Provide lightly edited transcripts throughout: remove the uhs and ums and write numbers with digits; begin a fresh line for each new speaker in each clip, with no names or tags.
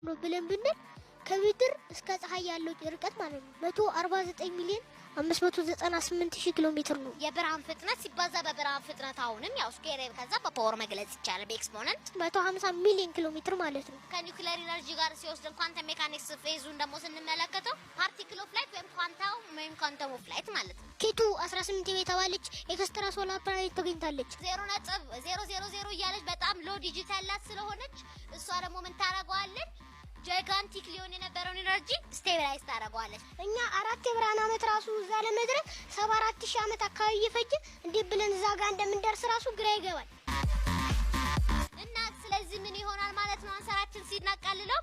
ነው ብለን ብንል ከምድር እስከ ፀሐይ ያለው ርቀት ማለት ነው 149 ሚሊዮን 598 ሺህ ኪሎ ሜትር ነው።
የብርሃን ፍጥነት ሲባዛ በብርሃን ፍጥነት አሁንም ያው square ከዛ በ power መግለጽ ይቻላል በ exponent።
150 ሚሊዮን ኪሎ ሜትር ማለት ነው።
ከ nuclear energy ጋር ሲወስድን quantum mechanics phase ኡን ደግሞ ስንመለከተው particle of light ወይም ኳንታም ወይም quantum of light ማለት ነው።
K2 18 የተባለች extra solar planet ተገኝታለች።
0.000 እያለች በጣም low digit ያላት ስለሆነች እሷ ደግሞ ምን ታደርገዋለች? Gigantic ሊሆን የነበረውን energy stabilize ታደርገዋለች።
እኛ 4 የብርሃን ዓመት ራሱ እዛ ለመድረስ 74 ሺህ ዓመት አካባቢ እየፈጀ እንዴት ብለን እዛ ጋር እንደምንደርስ ራሱ ግራ ይገባል።
እና ስለዚህ ምን ይሆናል ማለት ነው? Answer ኣችን ሲናቃልለው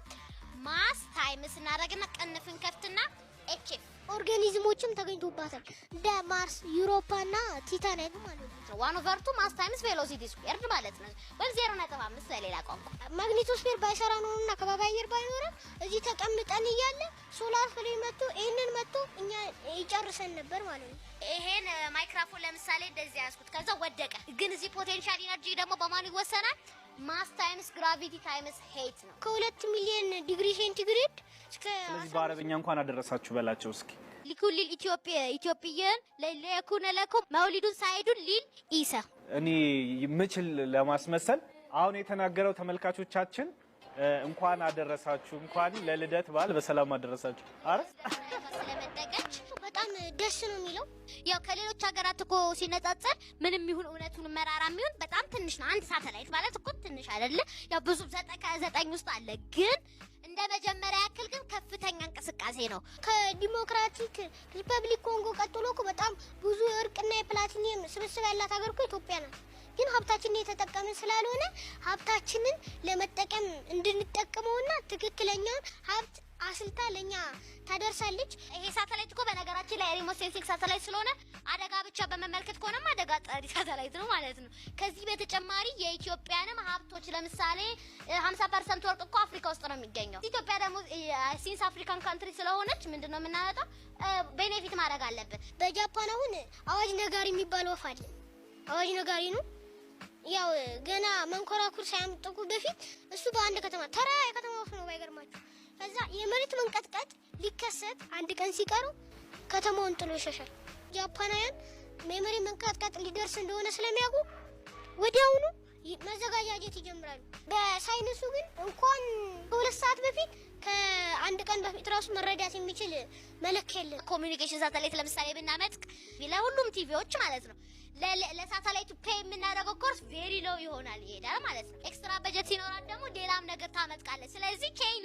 mass times እናደርግና ቅንፍን ከፍትና hf።
Organism ኦችም ተገኝቶባታል፣ እንደ ማርስ፣ ዩሮፓ እና ቲታን ያሉ ማለት ነው።
1 over 2 mass times velocity squared ማለት ነው፣ ወይም 0.5 በሌላ ቋንቋ።
Magnetosphere ባይሰራ ኖሮና ከባቢ አየር ባይኖረን እዚህ ተቀምጠን እያለ solar flare መጥቶ ይህንን መጥቶ እኛ ይጨርሰን ነበር ማለት ነው።
ይሄን ማይክሮፎን ለምሳሌ እንደዚህ ያዝኩት፣ ከዛ ወደቀ። ግን እዚህ potential energy ደግሞ በማን ይወሰናል? Mass times gravity times height ነው።
ከ2 ሚሊዮን ዲግሪ ሴንቲግሬድ እስከ
ስለዚህ በአረበኛ እንኳን አደረሳችሁ በላቸው እስኪ።
لكل الإثيوبيين ليكون لكم مولد سعيد ሊል ኢሳ።
እኔ ምችል ለማስመሰል አሁን የተናገረው ተመልካቾቻችን እንኳን አደረሳችሁ፣ እንኳን ለልደት በዓል በሰላም አደረሳችሁ። አረ።
ስለመጠቀች
በጣም ደስ ነው የሚለው።
ያው ከሌሎች ሀገራት እኮ ሲነጻጸር ምንም ይሁን እውነቱን መራራ የሚሆን በጣም ትንሽ ነው። አንድ ሳተላይት ማለት እኮ ትንሽ አይደለ? ያው ብዙ 9 ከ9 ውስጥ አለ፣ ግን እንደ መጀመሪያ ያክል ግን ከፍተኛ እንቅስቃሴ ነው።
ከዲሞክራቲክ ሪፐብሊክ ኮንጎ ቀጥሎ እኮ በጣም ብዙ የወርቅና የፕላቲኒየም ስብስብ ያላት ሀገር እኮ ኢትዮጵያ ናት። ግን ሀብታችንን የተጠቀምን ስላልሆነ ሀብታችንን ለመጠቀም እንድንጠቀመውና ትክክለኛውን ሀብት አስልታ ለኛ ታደርሳለች።
ይሄ ሳተላይት እኮ በነገራችን ላይ remote sensing ሳተላይት ስለሆነ አደጋ ብቻ በመመልከት ከሆነም አደጋ ጠሪ ሳተላይት ነው ማለት ነው። ከዚህ በተጨማሪ የኢትዮጵያንም ሀብቶች ለምሳሌ 50% ወርቅ እኮ አፍሪካ ውስጥ ነው የሚገኘው። ኢትዮጵያ ደግሞ since African country ስለሆነች ምንድነው የምናመጣው benefit ማድረግ አለብን።
በጃፓን አሁን አዋጅ ነጋሪ የሚባል ወፍ አለ። አዋጅ ነጋሪ ነው። ያው ገና መንኮራኩር ሳያምጥቁ በፊት እሱ በአንድ ከተማ ተራ የከተማ ወፍ ነው ባይገርማችሁ። ከዛ የመሬት መንቀጥቀጥ ሊከሰት አንድ ቀን ሲቀረው ከተማውን ጥሎ ይሸሻል። ጃፓናውያን የመሬት መንቀጥቀጥ ሊደርስ እንደሆነ ስለሚያውቁ ወዲያውኑ መዘጋጃጀት ይጀምራሉ። በሳይንሱ ግን እንኳን ከ2 ሰዓት በፊት ከአንድ ቀን በፊት ራሱ መረዳት የሚችል መለኪያ የለም።
Communication ሳተላይት ለምሳሌ ብናመጥቅ ለሁሉም ቲቪዎች ማለት ነው ለሳተላይቱ pay የምናደርገው cost very low ይሆናል ይሄዳል ማለት ነው። Extra በጀት ሲኖራት ደግሞ ሌላም ነገር ታመጥቃለች። ስለዚህ chain